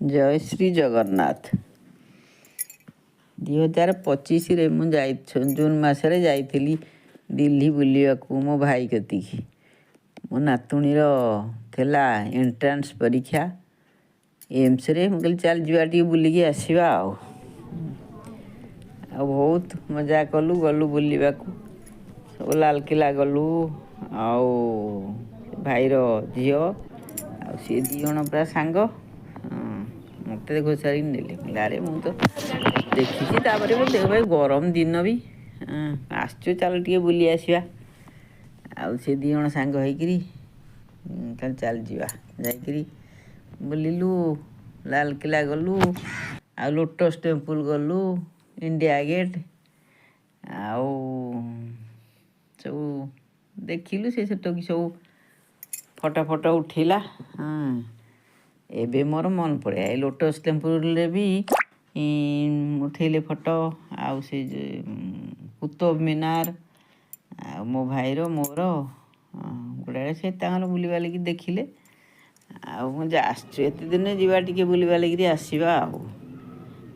ଜୟ ଶ୍ରୀ ଜଗନ୍ନାଥ। 2025ରେ ମୁଁ ଯାଇ ଜୁନ୍ ମାସରେ ଯାଇଥିଲି ଦିଲ୍ଲୀ ବୁଲିବାକୁ ମୋ ଭାଇ କତିକି। ମୋ ନାତୁଣୀର ଥିଲା ଏଣ୍ଟ୍ରାନ୍ସ ପରୀକ୍ଷା ଏମ୍ସରେ। ମୁଁ କହିଲି ଚାଲ ଯିବା ଟିକେ ବୁଲିକି ଆସିବା। ଆଉ ଆଉ ବହୁତ ମଜା କଲୁ, ଗଲୁ ବୁଲିବାକୁ ସବୁ। ଲାଲକିଲ୍ଲା ଗଲୁ। ଆଉ ଭାଇର ଝିଅ ଆଉ ସିଏ 2 ଜଣ ପୁରା ସାଙ୍ଗ। ମୋତେ ଘୋଷାରିକି ନେଲେ। କହିଲେ ଆରେ ମୁଁ ତ ଦେଖିଛି, ତାପରେ ମୋ ଦେହ ଭାଇ ଗରମ ଦିନ ବି ଆସିଛୁ, ଚାଲ ଟିକେ ବୁଲି ଆସିବା। ଆଉ ସେ 2 ଜଣ ସାଙ୍ଗ ହେଇକିରି ତାହେଲେ ଚାଲ ଯିବା। ଯାଇକିରି ବୁଲିଲୁ, ଲାଲକିଲ୍ଲା ଗଲୁ, ଆଉ ଲୋଟସ୍ ଟେମ୍ପୁଲ୍ ଗଲୁ, ଇଣ୍ଡିଆ ଗେଟ୍ ଆଉ ସବୁ ଦେଖିଲୁ। ସେ ସେଠକି ସବୁ ଫଟୋ ଫଟୋ ଉଠେଇଲା। ହଁ, ଏବେ ମୋର ମନେ ପଡ଼େ, ଏ ଲୋଟସ୍ ଟେମ୍ପୁଲ୍ରେ ବି ଉଠେଇଲେ ଫଟୋ। ଆଉ ସେ କୁତୁବ ମିନାର ଆଉ ମୋ ଭାଇର ମୋର ଗୁଡ଼ାଏ ସେ ତାଙ୍କର ବୁଲିବାଲିକି ଦେଖିଲେ। ଆଉ ମୁଁ ଆସିଛୁ ଏତେ ଦିନ, ଯିବା ଟିକେ ବୁଲିବାଲିକିରି ଆସିବା। ଆଉ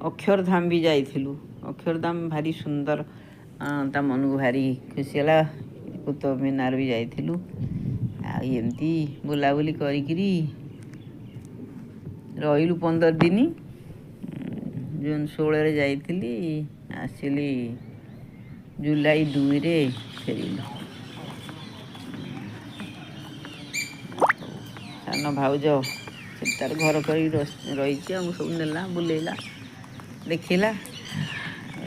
ଅକ୍ଷରଧାମ ବି ଯାଇଥିଲୁ। ଅକ୍ଷରଧାମ ଭାରି ସୁନ୍ଦର, ତା ମନକୁ ଭାରି ଖୁସି ହେଲା। କୁତୁବ ମିନାର ବି ଯାଇଥିଲୁ। ଆଉ ଏମିତି ବୁଲାବୁଲି କରିକିରି ରହିଲୁ 15 ଦିନ। ଜୁନ୍ 16ରେ ଯାଇଥିଲି, ଆସିଲି ଜୁଲାଇ 2ରେ ଫେରିଲୁ। ସାନ ଭାଉଜ ସେଠି ତାର ଘର କରିକି ରହିଛି, ଆମକୁ ସବୁ ନେଲା, ବୁଲେଇଲା, ଦେଖିଲା।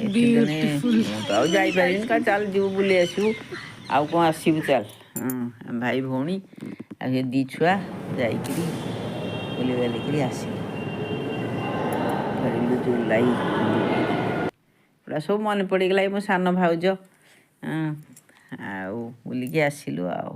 ଏତେ ଦିନେ Beautiful. ମୁଁ ତ ଆଉ ଯାଇପାରିବିନି। କା ଚାଲ ଯିବୁ ବୁଲି ଆସିବୁ, ଆଉ କ'ଣ ଆସିବୁ, ଚାଲ। ହଁ, ଭାଇ ଭଉଣୀ ଆଉ ସେ 2 ଛୁଆ ଯାଇକିରି ବୁଲି ବାଲିକିରି ଆସିଲୁ, ଫେରିଲୁ ଜୁଲାଇ 2ରେ। ପୁରା ସବୁ ମନେ ପଡ଼ିଗଲା ମୋ ସାନ ଭାଉଜ। ଆଉ ବୁଲିକି ଆସିଲୁ ଆଉ।